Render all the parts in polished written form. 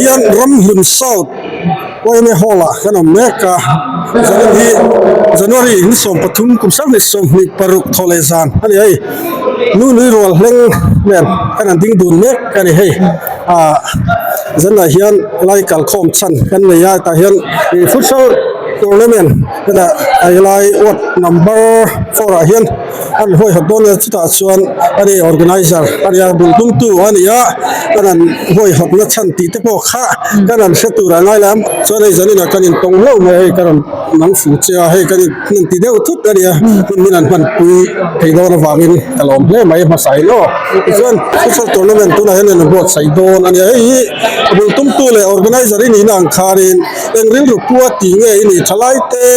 hian Ramhlun South yma Hall ah kan awm mek a, zanin hi January ni 13 kum 2026 thawh leh zan a ni a hei nu nui rual hleng nen kan han ding dun mek a ni hei ah zanah hian lai kalkhawm chhan kan nei a tah hian ih futsal tournament hetah a helai ward number 4 ah hian. An huaihawt dawn a chutah chuan a ni organizer a nia bul tumtu a ni a kan an huaihawtna chhan tih te pawh kha kan an hre tur a ngai la chuan hei zanin ah kan intawng hlauh mai a hei ka rawn nang fu che a hei kan in ti deuh thut a nia hun min an hmanpui thei dawn avangin ka lawm hle mai hmasa in aw tichuan futsal tournament tunah hian an buatsaih dawn a nia hei hi a bul tumtu leh organizer i nihna ang khanin eng rilru pua tih nge i nih thalai te.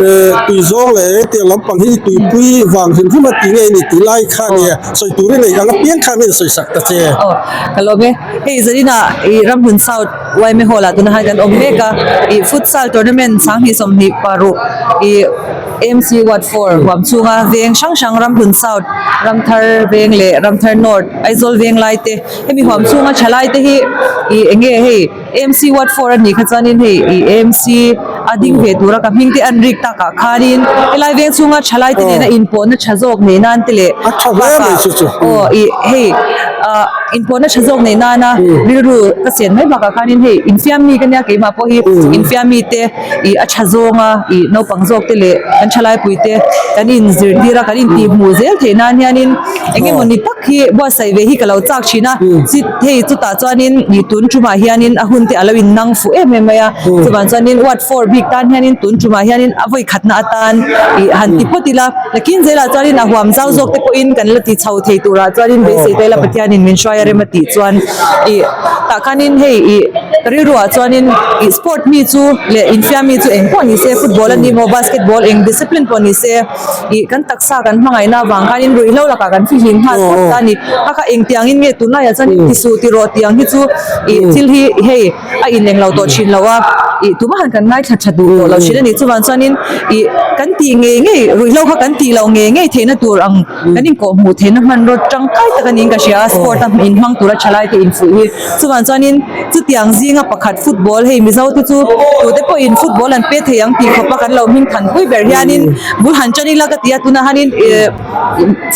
Eh tui zawng leh hetiang lampang hi tuipui vang hrim hrim a tih nge i nih tih lai kha a nia sawi tur i neih ang apiang khan in sawi sak ta che. Aw ka lawm e hei zaninah ih Ramhlun South yma Hall ah tuna khan kan awm mek a ih futsal tournament 2026 ih AMC Ward 4 huam chhunga veng hrang hrang Ramhlun South Ramthar veng leh Ramthar North Aizawl veng lai te hemi huam chhunga thalai te hi ih eng nge hei. AMC Ward 4 a nih kha chuanin hei ih AMC a ding ve tura ka hming te an rik takah khanin helai veng chhunga thalai te nena inpawhna tha zawk nei nan te leh bakah aw ih hei ah inpawhna tha zawk nei nana rilru ka chen mai bakah khanin hei infiammi ka nia keimah pawh hi infiammi te ih a tha zawnga ih naupang zawk te leh kan thalai pui te kan inzirtir a kan intihhmuh zel theih nan hianin eng emaw ni tak hi buatsaih ve hi ka lo chak thin a chi hei chutah chuanin ih tun tumah hianin a hun te a lo in nang fuh em em mai a chuvang chuanin ward four bik tan hianin tun tumah hianin a vawi khatna atan ih han ti phawt ila nakin zelah chuanin a huam zau zawk te pawhin kan la ti chho thei turah chuanin beisei ta ila Pathianin min hruai a rem a tih chuan ih tah khanin hei ih ka rilruah chuanin ih sport mi chu leh infiam mi chu eng pawh ni se football a ni maw basketball eng discipline pawh ni se ih kan taksa kan hmangaihna avang khanin ruihhlo lakah kan fihlim nghal phawt ta a ni a kha engtiangin nge tunlaiah chuan ti suh ti rawh tih ang hi chu ih thil hi hei a ineng lo tawh thin lo a ih tumah han kan ngaithla tha duh tawh lo thin a ni chuvang chuanin ih kan tih ngei ngei ruihhlo kha kan tih loh ngei ngei theihna tur ang kan inkawh hmuh theihna hmanraw tangkai tak a niin ka hria a sport a inhmang tura thalai te infuih hi chuvang chuanin chutiang zinga pakhat football hei Mizo te chu tute pawhin football an pe thei ang tih khawpa kan lo hming than pui ber hianin bul han tan ila ka ti a tunah hianin ih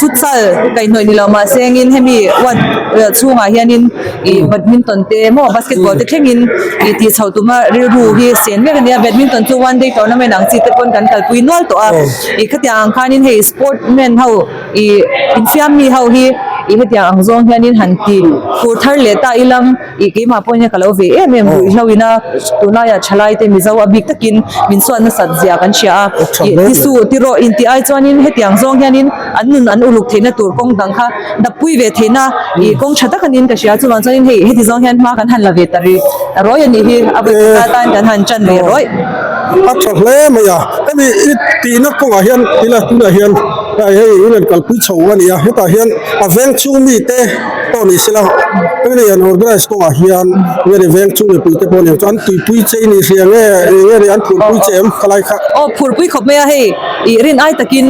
futsal kaihhnawih ni lo mahse engin hemi ward chhungah hianin ih badminton te maw basketball te thlengin ih tih chhoh tuma rilru hi sen vek a nia badminton chu one day tournament ang chi te pawn kan kalpui nual tawh a ih khatiang ang khanin hei sport man ho ih infiam mi ho hi ih hetiang ang zawng hianin han ti fur thar leh ta ilang ih keimah pawhin ka lo ve em em ruihhlo ina tunlaiah thalai te Mizo a bik takin min suat nasat zia kan hria a ih ti suh ti rawh intih ai chuanin hetiang zawng hianin an nun an uluk theihna tur kawng dang kha dappui ve theihna ih kawng tha tak aniin ka hria chuvang chuanin hei heti zawng hian hma kan han la ve ta ri ta rawih a nih hi a vawi khat atan kan han tan ve rawih. A tha hle mai a, hemi i tihna kawngah hian ila tunah hian hei in rawn kalpui chho a ni a, hetah hian a veng chhung mite pawh ni sela hemi an organize kawngah hian nge ni veng chhung mipui te pawh ni ang chu an tuipui che i nih hria nge nge ni an phurpui che em khalai kha. Aw phurpui khawp mai a hei ih rin ai takin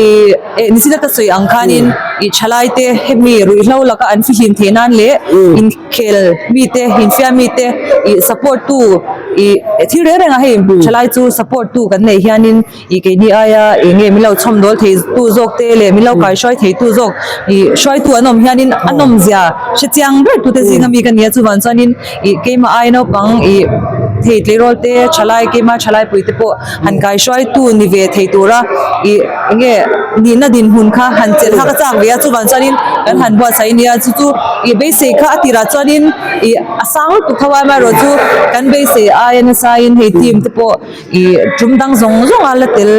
ih eh nichina ka sawi ang khanin ih thalai te hemi ruihhlo laka an fihlim theih nan leh inkhel mite infiam mite ih support tu ih thil reng reng ah hei thalai chu support tu kan neih hianin ih keini aia eng nge min lo chhawm dawl thei tu zawk te leh min lo kai hruai thei tu zawk ih hruaitu an awm hianin a nawm zia hre chiang ber tute zinga mi ka ni a chuvang chuanin ih keimah ai naupang ih thei tleirawl te thalai keimah thalai pui te pawh han kai hruai tu ni ve thei tura ih eng nge nihna dinhmun kha han chelh kha ka chak ve a chuvang chuanin kan han buatsaih nia chu chu ih beisei kha a tirah chuanin ih a sang lutuk tho a amaherawhchu kan beisei aia nasa in hei team te pawh Ih tum dang zawng zawng a la tel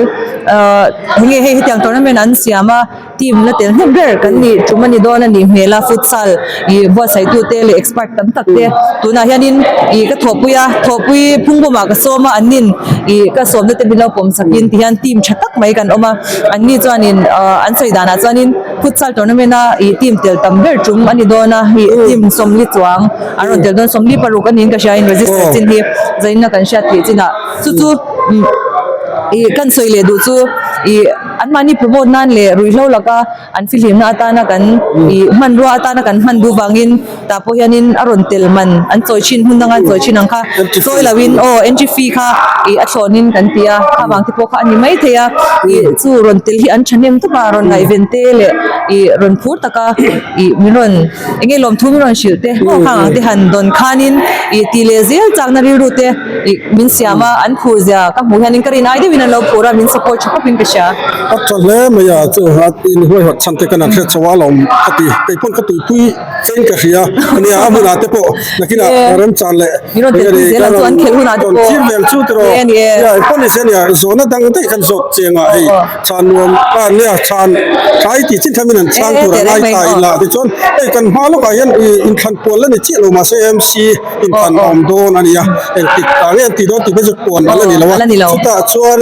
ahh enge hei hetiang tournament an siam a team la tel hnem ber kan nih tum a ni dawn a nih hmel a futsal ih buatsaih tu te leh expert tam tak te tunah hianin ih ka thawhpui a thawhpui phungbawmah ka sawm a an nin ih ka sawmna te min lo pawm sakin ti hian team tha tak mai kan awm a an ni chuanin ahh an sawi danah chuanin futsal tournament a ih team tel tam ber tum a ni dawn a ih team sawmli chuang. An rawn tel dawn 46 a niin ka hria in register chin hi zainna kan hriat theih chinah chu chu ih kan sawi leh duh chu ih. anmahni promote nan leh ruihhlo laka an fihlimna atana kan ih hmanrua atana kan hman duh vangin tah pawh hianin a rawn tel man an chawi thin hmun danga an chawi thin ang kha chawi loin aw entry fee kha ih a thlawnin kan ti a kha vang te pawh kha a ni maithei a ih chu rawn tel hi an thahnem tawp a rawn ngaihven te leh ih rawn phur taka ih min rawn eng nge lawmthu min rawn hrilh te maw khang ang te han dawn khanin ih tih leh zel chakna rilru te ih min siam a an phur zia ka hmuh hianin ka rin ai deuhin an lo phur a min support tha khawpin ka hria. A tha hle mai a chu a inhuaihawt chhan te kan han hriat chho a lawm ka ti kei pawn ka tuipui chein ka hria ania a hmunah te pawh nakinah remchan leh Min rawn telpui zel ang chu an khelh hunah te pawh thil vel chu tiraw nia pawn ni se ania zawhna dang daih kan zawk chiang a hei chhan nuam a nia chhan tlai tih chin thlamin an chhang tur a ngai ta ila tichuan hei kan hma lawkah hian inthlan puan la ni chiah lo mahse MC inthlan a awm dawn a ni a engtik ah nge an tih dawn tih phei chu puan ala ni lo a chutah chuan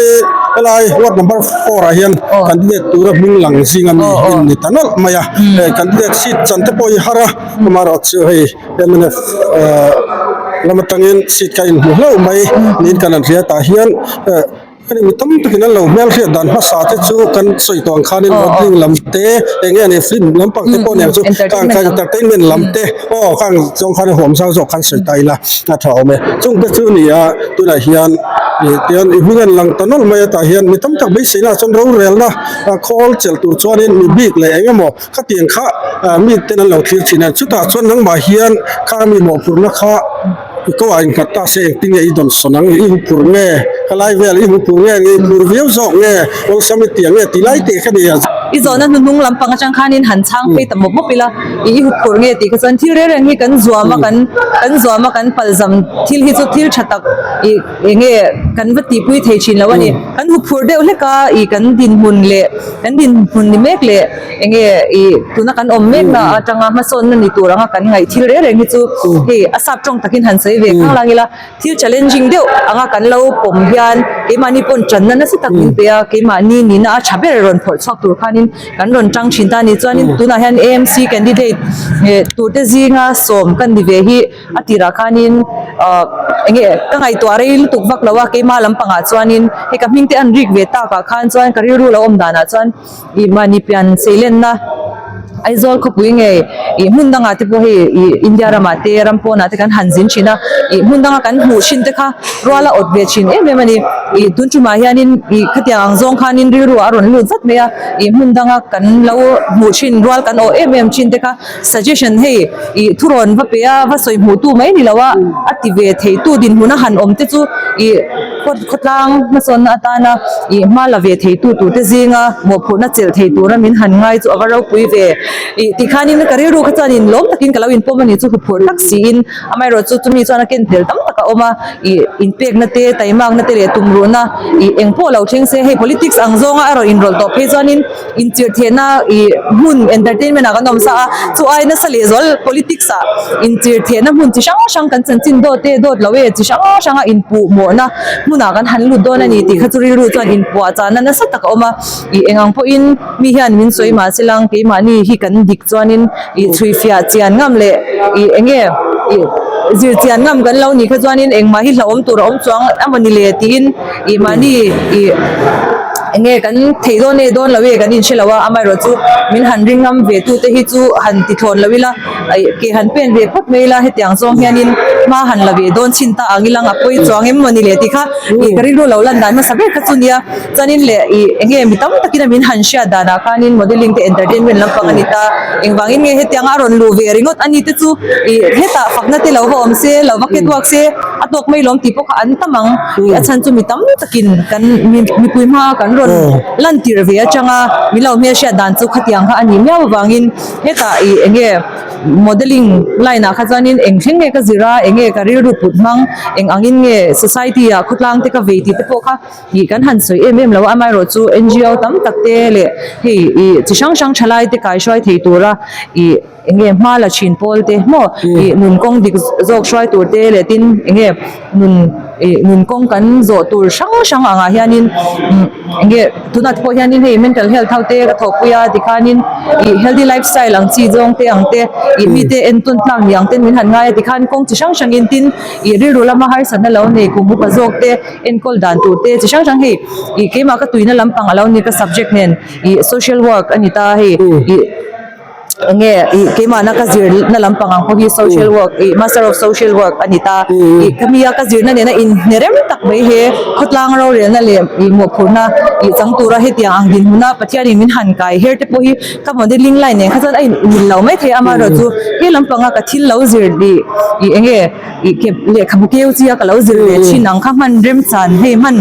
helai ward number four ah hian candidate tura hming lang zing ami in ni ta nawlh mai a hei candidate seat chan te pawh hi har a amaherawh chu hei mnf lam atangin seat kha inhmu hlauh mai niin kan han hria tah hian. Hemi mi tam takin an lo hmel hriat dan hmasa te chu kan sawi tawh ang khanin modeling lam te eng nge ni film lampang te pawh aniang chu khang khan entertainment lam te aw khang zawng khan a huam zau zawk khan sawi ta ila a tha awm e chung te chu a ni a tunah hian ih tian i hming a lang ta nawlh mai a tah hian mi tam tak beisei na ah chuan rorelna khawl chelh tur chuanin mi bik leh eng emaw khatiang kha mi ten an lo thlir thin a chutah chuan nangmah hian kha mi mawhphurhna kha. I ko ah innghat ta se engtin nge i dawn sawn ang? I huphur nge? Ka lai vel i huphur nge? I phur viau zawk nge? Awlsam i tiang nge? Tih lai teh kha ni a. I zawhna hnuhnung lampang atang khanin han chhang phei ta mawp mawp ila, i i huphur nge tih kha chuan thil reng reng hi kan zuam a, kan kan zuam a, kan palzam thil hi chu thil tha tak i eng nge kan va tihpui thei thin lo a ni. Kan huphur deuh hlek a, i kan dinhmun leh kan dinhmun ni mek leh eng nge i tuna kan awm mek na atanga hmasawnna ni tur anga kan ngaih thil reng reng hi chu hei a sap tawng takin han sawi ve khang lang ila thil challenging deuh anga kan lo pawm hian keimahni pawn tanna nasa tak min pe a keimahni nihna a tha ber rawn phawrh chhuak tur khanin kan rawn tang thin ta a ni chuanin tunah hian AMC candidate turte zinga sawm kan ni ve hi A tirah khanin ahh eng nge ka ngaihtuah rei lutuk vak lo a keimah lampangah chuanin hei ka hming te an rik ve takah khan chuan ka rilru lo awm danah chuan ih mahni pian seilenna Aizawl khawpui ngei ih hmun dangah te pawh hei ih India ramah te ram pawnah te kan han zin thin a ih hmun danga kan hmuh thin te kha rual a awt ve thin em em a ni ih tun tumah hianin ih khatiang ang zawng khanin rilru ah a rawn lut vat mai a ih hmun danga kan lo hmuh thin rual kan awh em em thin te kha. Suggestion, Hei, i thurawn va pe a, va sawi hmuh tu mai ni lo a, a ti ve thei tu dinhmun a han awm te chu i khawtlang hmasawnna atana i hma la ve thei tu tur te zinga mawhphurhna chelh thei tura min han ngai chu a va ropui ve. I tikhanin ka rilru kha chuanin lawm takin ka lo inpawm a ni chu huphurh tak siin amaherawhchu chumi chuan a ken tel tam tak a awm a, i inpekna te, taimakna te leh tumruhna i engpawh lo thleng se hei politics ang zawnga a rawn inrawlh tawh phei chuanin Inchirhthehna ih hmun entertainment ah kan awm sa a, chu ai nasa leh zual politics ah inchirhthehna hmun chi hrang hrang kan chanchin dawt e dawt lo e chi hrang hrang a inpuh mawhna hmunah kan han lut dawn a ni tih kha chu rilru chuan inpuah chahna nasa tak a awm a, ih engang pawhin mi hian min sawi mah se lang keimahni hi kan dik chuanin ih chhuifiah chian ngam leh ih eng nge ih zir chian ngam kan lo nih kha chuanin engmah hi hlauhawm tur a awm chuang amawni le tiin ih mahni ih eng nge kan theih dawn nge dawn lo e kan inhre lo a amaherawh chu min han ring ngam ve tu te hi chu han ti thlawn lo ila ih ke han pen ve phawt mai ila hetiang zawng hianin hma han la ve dawn chhin ta ang ilang a pawi chuang em mawni le tih kha ih ka rilru lo lan dan hmasa ber kha chu nia chuanin leh ih eng nge mi tam takin a min han hriat danah khanin modelling te entertainment lampang a ni ta engvangin nge hetianga a rawn luh ve ringawt a ni te chu ih hetah fakna te lo va awm se lo va catwalk se a tawk mai lawm tih pawh kha an tam ang. Ih a chhan chu mi tam takin kan mipui hma kan rawn lan tirh ve atanga min lo hmelhriat dan chu khatiang kha a nih miau avangin hetah ih eng nge modelling line ah kha chuanin eng thleng nge ka zir a eng nge ka rilru put hmang eng angin nge society ah khawtlang te ka vei tih te pawh kha ih kan han sawi em em lo a amaherawh chu N_G_O tam tak te leh hei ih chi hrang hrang thalai te kaihruai thei tura ih. Eng nge hma la thin pawl te maw ih nun kawng dik zawk hruai tur te leh tin eng nge nun. ih nun kawng kan zawh tur hrang hrang angah hianin umm enge tunah te pawh hianin hei mental health ho te ka thawhpui a tikhanin ih healthy lifestyle ang chi zawng te ang te ih mite entawn tlak ni ang ten min han ngai a tikhan kawng chi hrang hrangin tin ih rilru lama harsatna lo nei kum upa zawk te enkawl dan tur te chi hrang hrang hei ih keimah ka tuina lampang alo ni ka subject nen ih social work a ni ta hei ih enge ih keimahna ka zir na lampang ang pawh hi social work ih master of social work a ni ta ih khami a ka zirna nena inhne rem tak mai he khawtlang rorelna leh ih mawhphurhna ih chang tura hetiang ang dinhmuna Pathianin min han kai her te pawh hi ka modelling line nen kha chuan a in mil lo maithei a amaherawhchu he lampanga ka thil lo zir ih ih enge ih ke lehkhabu keu chi a ka lo zir ve thin ang kha hman remchan hei hman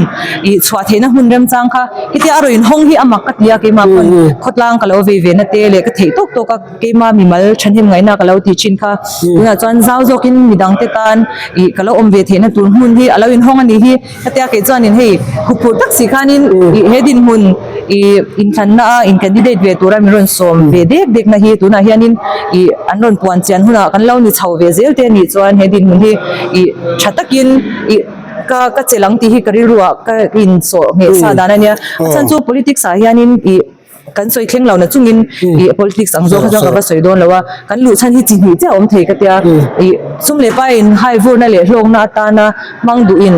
ih chhuah theihna hmun remchang kha hetia a rawn inhawng hi a mak ka ti a keimah pawn khawtlang ka lo vei ve na te leh ka theih tawk tawk a keimah mimal thahnem ngaihna ka lo tih thin kha tunah chuan zau zawkin midang te tan ih ka lo awm ve theihna tur hmun hi a lo inhawng a nih hi. Hetia kei chuanin hei huphurh tak si khanin ih he dinhmun ih inthlanna a in candidate ve tura min rawn sawm ve dek dek na hi tunah hianin ih an rawn puan chian hunah kan lo ni chho ve zel te anih chuan he dinhmun hi ih tha takin ih ka ka che lang tih hi ka rilru ah ka insawh ngheh sa dan a nia a chhan chu politics ah hianin ih Kan sawi thleng lo na chungin ih politics ang zawk kha chuan ka va sawi dawn lo a, kan luh chhan hi chi hnih chiah a awm thei ka tia, ih sum leh pain hai vurna leh hlawkna atana hmang duhin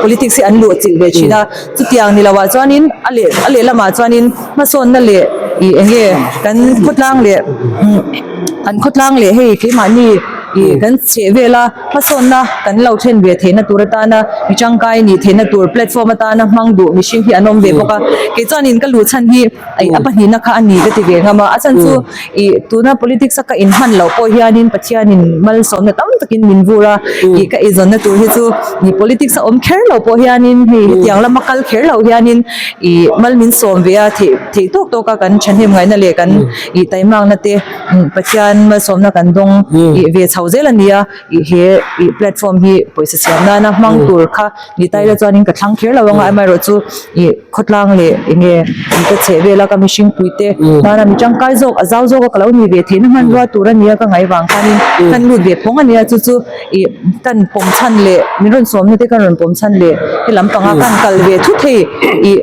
politics hi an luh chilh ve thin a, chutiang ni loah chuanin a leh a lehlamah chuanin hmasawnna leh ih eng nge kan khawtlang leh kan khawtlang leh hei keimahni ih kan chheh vela hmasawnna kan lo thlen ve theihna tur atana mi tangkai nih theihna tur platform atana hmang duh mihring hi an awm ve bawk a kei chuanin ka luh chhan hi ih a pahnihna kha a ni ka ti ve ngam a a chhan chu ih tuna politics a ka inhman loh pawh hianin Pathianin malsawmna tam takin min vur a ih ka eizawnna tur hi chu ih politics a awm kher loh pawh hianin hei hetiang lama kal kher loh hianin ih mal min sawm ve a theih theih tawk tawk a kan thahnem ngaihna leh kan ih taimakna te Pathian malsawmna kan dawng ih ve chho zel a ni a, ih he ih platform hi pawisa siam nana hmang tur kha ni ta ila chuanin ka thlang kher lo anga amaherawh chu ih khawtlang leh eng nge ih ka chheh vel a ka mihring pui te tana mi tangkai zawk a zau zawk a ka lo ni ve theihna hmanrua tur a nia ka ngaih vang khanin kan lut ve phawng a nia chu chu ih kan pawm chhan leh min rawn sawmna te kan rawn pawm chhan leh he lampanga kan kal ve thut thei ih.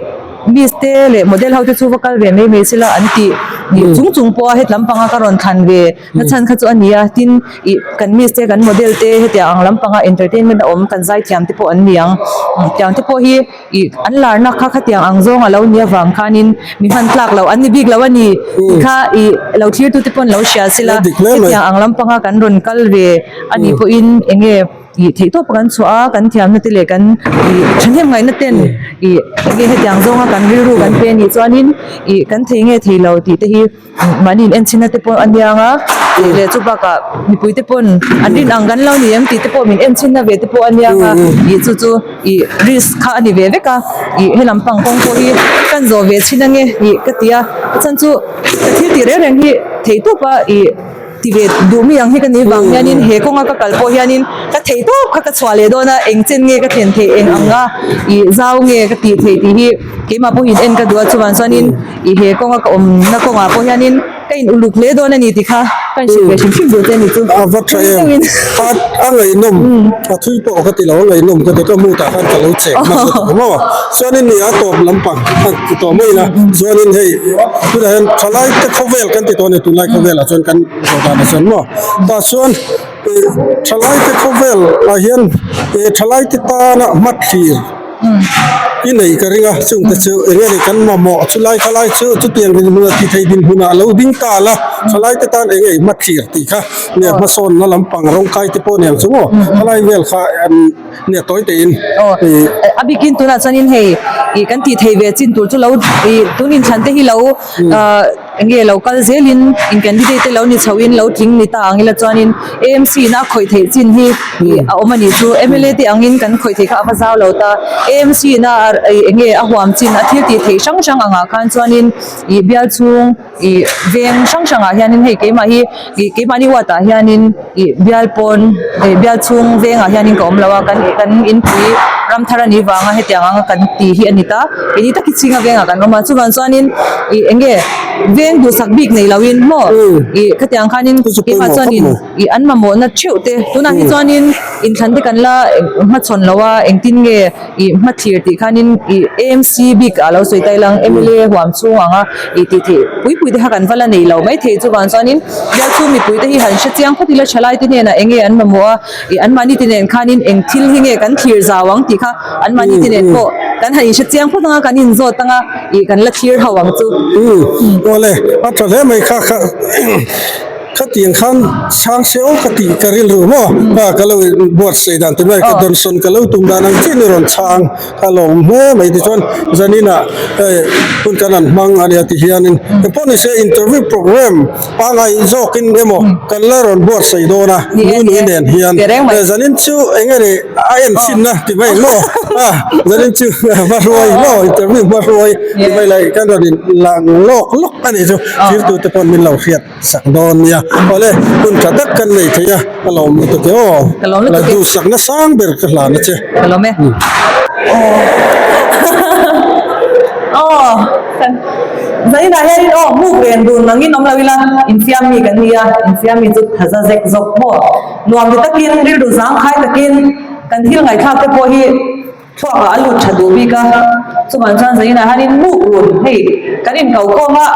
Miss te leh model ho te chu va kal ve mai mai sela an tih nih chung chung pawh a het lampanga ka rawn thlan ve na chhan kha chu a ni a tin ih kan miss te kan model te hetiang ang lampanga entertainment a awm kan zaithiam te pawh an ni ang tiang te pawh hi ih an larna kha khatiang ang zawng a lo nih avang khanin mi hman tlak loh an ni bik lo a ni tih kha ih lo thlir tu te pawn lo hria sela hetiang ang lampanga kan rawn kal ve a nih pawhin eng nge. Ih theih tawp kan chhuah a, kan thiamna te leh kan ih thahnem ngaihna ten ih enge hetiang zawnga kan rilru kan pe anih chuanin ih kan thei nge thei lo tih te hi mahni in enchhinna te pawh a niang a tih leh chu bakah mipui te pawn an rin ang kan lo ni em tih te pawh min enchhinna ve te pawh a niang a ih chu chu ih risk kha a ni ve vek a ih he lampang kawng pawh hi kan zawh ve chhin ange ih ka ti a a chhan chu ka thil tih reng reng hi theih tawp a ih. Ti ve duh mi ang hi ka nih vang hianin he kawnga ka kal pawh hianin ka thei tawp kha ka chhuah leh dawn a, eng chen nge ka thlen theih eng anga ih zau nge ka tih theih tih hi keimah pawhin en ka duh a, chuvang chuanin ih he kawnga ka awmna kawngah pawh hianin ka in uluk hle dawn a ni tih kha ka inhrilh ve hrim hrim duh che a ni chu. A va tha em? A a ngaihnawm a thui pawh ka ti lo, a ngaihnawm ka ti ka mood ah khan ka lo cheng hman ka ti maw a, chuanin ni a tawp lampang a ti tawh mai ila chuanin hei tunah hian thalai te khawvel kan ti tawh a ni tunlai khawvelah chuan kan zawh dan a chuan maw tah chuan ih thalai te khawvel ah hian ih thalai te tana hmathlir i nei ka ring a chung te chu eng nge ni kan mamawh chulai khalai chu chutiang dinhmun ah ti thei dinhmun ah lo ding ta la thalai te tan eng nge hmathlir tih kha nia hmasawnna lampang rawngkai te pawh aniang chu maw khalai vel kha nia tawi tein ih a bikin tunah chuanin hei ih kan tih thei ve chin tur chu lo ih tun inthlan te hi lo ah eng nge lo kal zelin in candidate te lo ni chho in lo tling ni ta ang ila chuanin AMC in a khawih theih chin hi ih a awm a nih chu mla te angin kan khawih theih kha a va zau lo ta AMC in a eng nge a huam chin a thil tih theih hrang hrang angah khan chuanin ih bial chhung ih veng hrang hrangah hianin hei keimah hi ih keimahni huatah hianin ih bial pawn ih bial chhung vengah hianin ka awm lo a kan kan inpui ram. Ramthar a nih vanga hetiang anga kan tih hi a ni ta. Keini tak hi chhinga vengah kan awm a, chuvang chuanin ih eng nge veng duhsak bik nei loin maw ih khatiang khanin keimah chuanin ih an mamawhna theuh te tunah hi chuanin inthlan te kan la hmachhawn lo a engtin nge ih hmathlir tih khanin ih AMC bik a lo sawi tai lang mla huam chhung anga ih tih theih pui pui te kha kan va la nei lo maithei chuvang chuanin bial chhung mipui te hi han hre chiang phawt ila thalai te hnenah eng nge an mamawh a ih anmahni te nen khanin eng thil hi nge kan thlir zau ang tih kha anmahni te nen pawh kan han inhre chiang phawt anga kan inzawt anga ih kan la thlir ho ang chu. Umm awle a tha hle mai kha kha khatiang khan chhang se aw ka tih ka rilru maw a ka lo buatsaih dan ti mai ka dawnsawn ka lo tum dan ang chiah ni rawn chhang a lawm hle mai tichuan zaninah hei hun kan han hmang a nia ti hianin engpawh ni se interview program pangai zawkin emaw kan la rawn buatsaih dawn a nunui nen hian zanin chu eng nge ni a en chhinna ti mai maw a zanin chu hmahruai maw interview hmahruai ti mai lai kan rawn in lang lawk lawk a nih chu thirtute pawn min lo hriat sak dawn nia awle hun tha tak kan nei thei a ka lawm lutuk e aw Ka lawm lutuk e. Duhsakna sang ber ka hlan a che. Ka lawm e. Aw Zainah hianin aw hmuk ren dun nangin awm lo ila infiam mi kan nia infiam mi chu thaza zek zawk maw nuam ti takin rilru zangkhai takin kan thil ngaihthlak te pawh hi Thluakah a lut tha duh bik a, chuvang chuan zainah hianin muk run hei kan inkau khawm a,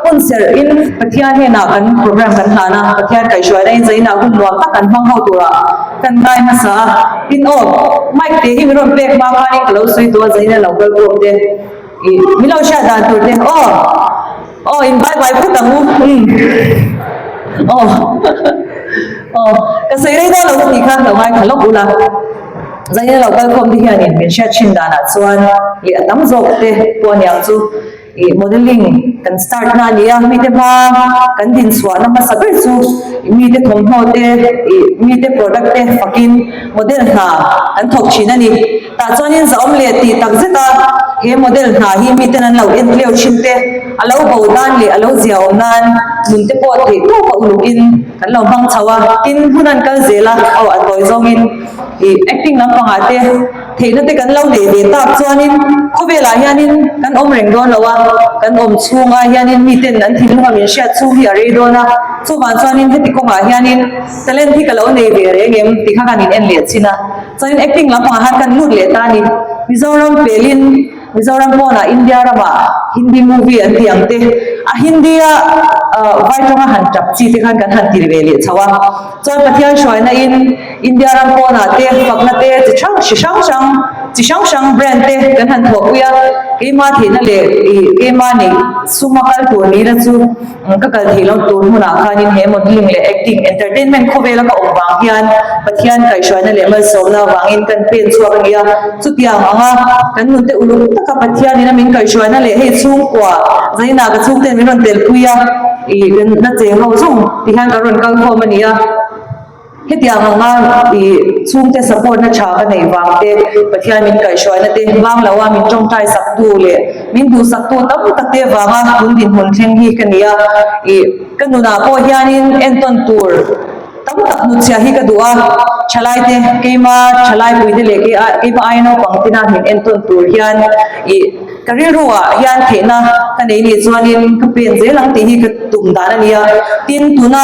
hun serh in Pathian hnenah kan program kan hlan a, Pathian kaihhruaina in zainah hun nuam tak kan hmang ho turah kan ngai hmasa a, tin aw mic te hi min rawn pek hma khanin ka lo sawi tawh a zaina lo kal khawm te ih min lo hriat dan tur te aw aw in bye bye phawt ang u umm aw aw ka sawi rei dawn lo ka tih kha lo ngaithla lawk ula. Zaina lo kalkhawm te hianin min hriat thin danah chuan leh a tam zawk te pawh aniang chu ih modelling kan start na a ni a, mite hma kan dinchhuahna hmasa ber chu mite thawmhnaw te ih mite product te fakin model hna kan thawk thin a ni. Tah chuanin zahawm leh tih tak zet a he model hna hi miten an lo en tleu thin te a lo bo nan leh a lo ziaawm nan nun te pawh theih tawp a ulukin kan lo hmang chho a, tin hun an kal zel a aw a tawi zawngin. Ih acting lampangah te theihna te kan lo neih ve tak chuanin khawvelah hianin kan awm reng dawn lo a, kan awm chhungah hianin miten an thinlunga min hriat chhung hi a rei dawn a, chuvang chuanin heti kawngah hianin talent hi ka lo nei ve reng em tih kha kan in en leh chin a, chuanin acting lampangah khan kan lut leh ta a ni. Mizoram pelin Mizoram pawnah India ramah Hindi movie an tih ang te, a Hindi a vai tawnga han tap chi te khan kan han ti ve leh chho a, chuan Pathian hruaina in India ram pawnah te fakna te chi hrang chi hrang hrang chi hrang hrang brand te kan han thawhpui a, keima theihna leh ih keima neih suma kal tur nihna chu ka kal theih loh tur hmunah khanin he modelling leh acting entertainment khawvela ka awm vang hian Pathian kaihhruaina leh malsawmna avangin kan pen chhuak a ni a, chutiang anga kan nunte uluk taka Pathianin a min kaihhruaina leh hei chhungkua zainah ka chhungten min rawn telpui a ih kan la cheng ho zawng ti hian kan rawn kal khawm a ni a. Hetiang anga i chhungte support na tha ka neih vang te, Pathian min kaihhruaina te vang lo a min tawngtai sak tu leh min duhsak tu tam tak te vanga tun dinhmun thleng hi ka ni a. I ka nunah pawh hianin entawn tur tam tak hnutchhiah hi ka duh a, thalai te keima thalai pui te leh keima aia naupang tina min entawn tur hian i Ka rilru ah hian theihna ka nei nih chuanin ka pen zel ang tih hi ka tum dan a ni a, tin tuna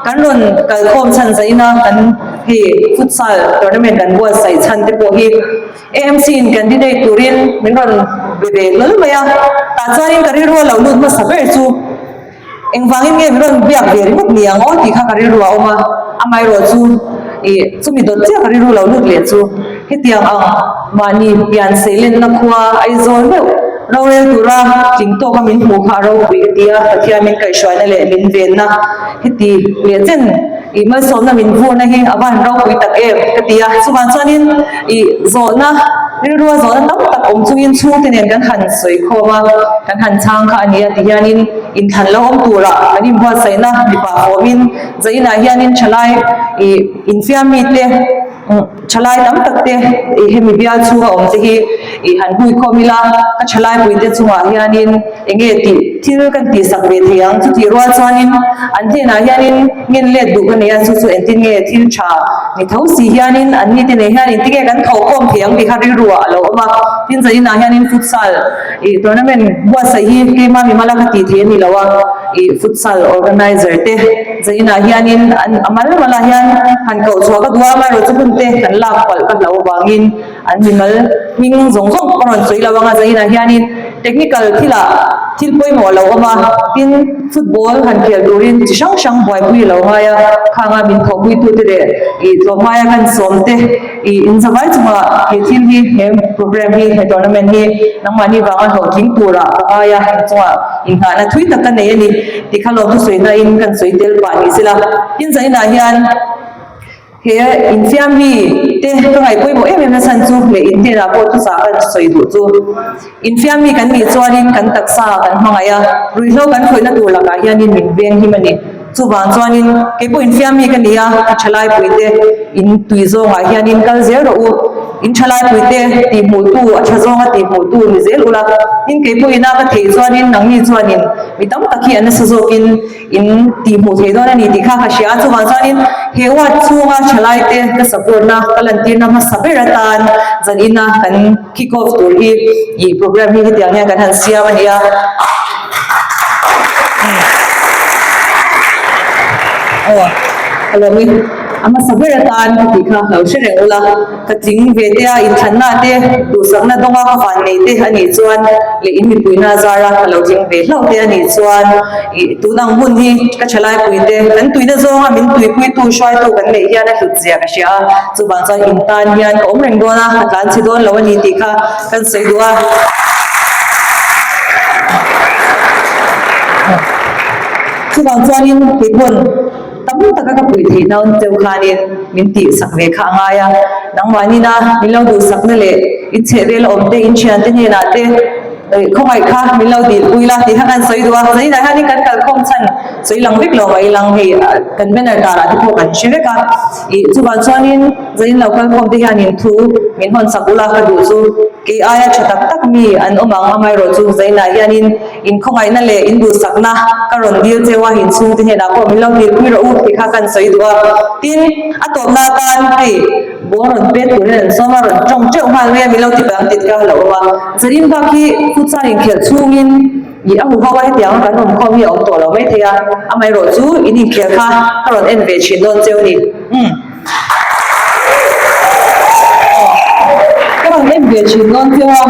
kan rawn kalkhawm chhan zaina kan hei futsal tournament kan buatsaih chhan te pawh hi AMC in candidate turin min rawn be ve hlawl mai a, tah chuanin ka rilru a lo lut hmasa ber chu. Engvangin nge min rawn biak ve ringawt ni ang aw tih kha ka rilru a awm a, amaherawh chu ih chumi dawt chiah ka rilru lo lut leh chu hetiang ang mahni pian seilenna khua Aizawl meuh rorel tura tling tawka min hmuh kha a ropui ka ti a, Pathian min kaihhruaina leh min venna heti leh chen ih malsawmna min vurna hi a van ropui tak em ka ti a, chuvang chuanin ih zawhna rilrua zawhna tam tak awm chungin chhungte nen kan han sawi khawm a, kan han chhang kha a ni a ti hianin. Inthlan lo awm turah kan inbuatsaihna mipa awmin zainah hianin thalai ih infiam mite. Thalai tam tak te ih hemi bial chhunga awm te hi ih han hui khawm ila ka thalai pui te chungah hianin eng nge tih thil kan tih sak ve thei ang chutih rual chuanin an hnenah hianin ngen let duh ka nei a chu chu engtin nge thil tha ni tho si hianin an ni te nei hian engtin nge kan tho khawm thei ang tih kha rilru ah a lo awm a tin zaninah hianin futsal ih tournament buatsaih hi keima mimala ka tih thei a ni lo a ih futsal organizer te Zainah hianin an a mal malah hian han koh chhuah ka duh a, amaherawhchu hun te kan lak palh ka hlauh avangin an mimal hming zawng zawng ka rawn sawi lo ang a, zainah hianin technical thilah thil pawimawh a lo awm a, tin football han khel turin chi hrang hrang buaipui a lo ngai a, khanga min thawhpuitute leh ih tlawmngaia kan sawm te ih inzavai chunga he thil hi he program hi he tournament hi nangmahni vanga hlawhtling turah ka ngai a, inchungah inghahna thui tak ka nei a ni. Ti kha lawm thusawi hnain kan sawi tel pah ni sela. Tin zainah hian he infiam mi te ka ngaih pawimawh em em na chhan chu leh in hnenah pawh thusa kan sawi duh chu infiam mi kan nih chuanin kan taksa kan hmangaih a, ruihhlo kan khawihna tur lakah hianin min veng him a ni. Chuvang chuanin keipawh infiam mi ka ni a, ka thalai puite in tui zawngah hianin kal zel rawh u. In thalai puite tihhmuhtu a tha zawnga tihhmuhtu ni zel ula, tin keipawhin a ka theih chuanin nangni chuanin Mi tam tak hi an nasa zawkin in tihhmuh thei dawn a ni tih kha ka hria a, chuvang chuanin he ward chhunga thalaite ka support na ka lantirna hmasa ber atan zan ina kan kick off tur hi ih program hi hetiang hian kan han siam a ni a. Aw ka lawm i a hmasa ber atan ka tih kha lo hre reng ula. Ka tling ve te a, inthlanna te, duhsakna dawnga ka van nei te a nih chuan leh in mipuina zara ka lo tling ve hlauh te a nih chuan ih tun ang hun hi ka thalaipui te kan tuina zawnga min tuipuitu hruaitu kan neih hian a hlut zia ka hria a, chuvang chuan in tan hian ka awm reng dawn a, ka tlan chhe dawn lo a ni tih kha kan sawi duh a. Chuvang chuanin keipawn. Tam taka ka puih theih naun cheu khanin min tih sak ve kha a ngai a, nangmahnina min lo duhsakna leh in chheh vel a awm te, in thiante hnenah te khawngaih kha min lo dilpui la tih kha kan sawi duh a, zaninah hianin kan kalkhawm chhan sawi lang vek lo mai lang hei kan banner darah te pawh kan hre vek a, ih chuvang chuanin zanin lo kalkhawm te hianin thu min hawn sak ula ka duh chu kei aia tha tak tak mi an awm ang amaherawh chu zaninah hianin Inkhawngaihna leh induhsakna ka rawn dil cheu a, inchhungte hnenah pawh min lo dilpui rawh u tih kha kan sawi duh a. Tin, a tawpna atan hei ball rawn pet turin an sawm a, rawn tawng teuh nghal mai a, min lo ti palh ang tih ka hlauh awm a. Zanin bak hi futsal inkhelh chhungin ih a huho a, hetianga kan awm khawm hi a awm tawh lo mai thei a, amaherawh chu in inkhelh kha ka rawn en ve thin dawn cheu ni. Umm. Ka rawn en ve thin dawn cheu a,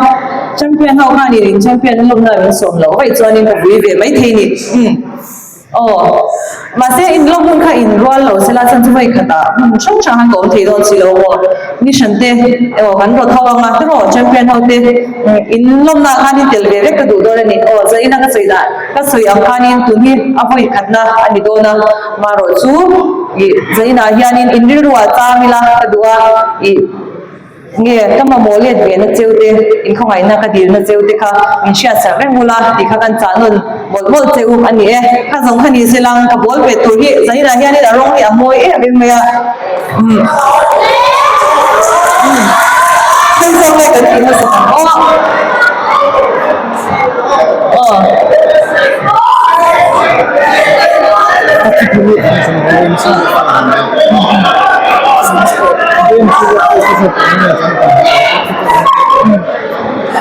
champion ho khan in champion a lawmna min sawm loh vaih chuanin ka vui ve mai thei ni. Umm. Aw. Mahse in lawm hun kha in rual lo sela chuan chu vawi khatah hmun hrang hrang khan ka awm thei dawn si lo maw. Ni hran te emaw kan rawt ho anga tiraw champion ho te in lawmna ah khan in tel ve vek ka duh dawn a ni. Aw zaina ka sawi dah ka sawi ang khanin tun hi a vawi khatna a ni dawn a. Marawh chu ih zainah hianin in rilruah chang ila ka duh a, ih nge ka mamawh let ve na cheu te, in khawngaihna ka dilna cheu te kha min hriat sak reng ula tih kha kan chah nawn mawlh mawlh che u a ni e. Kha zawng kha ni se lang ka bawl ve tur hi zainah hianin a rawng hi a mawi em em mai a. Umm umm thil zawk nge kan tih hmasa ang aw. Aw.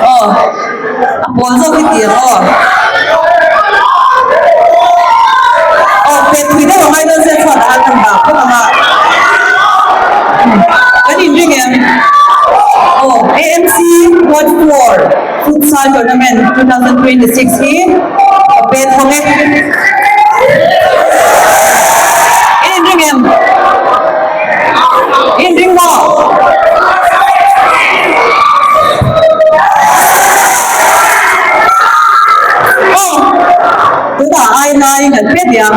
Aw a pawl zawk hi tih ang aw. Aw pet thui deuh a ngai dawn sia chhuat ah khan kan dah phawt ang a. Kan inring em? Aw AMC Ward 4. Futsal Tournament 2026 hi ka pet hawng e. In inring em? In inring maw? Aw, tunah ai nai kan pet diam.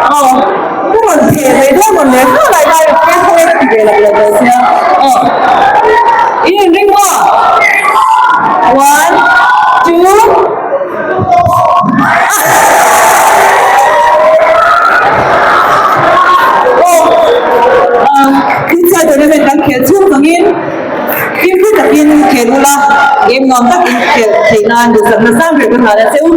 Aw. Ka rawn theh mai dawn rawn leh nghal ai lai pet ho ti ve lo lo dawn sia aw in inring maw one two tournament kan khel chhung chungin fimkhur takin khel ula game nuam tak in khel theih nan duhsakna sang ber ka nghal a che u.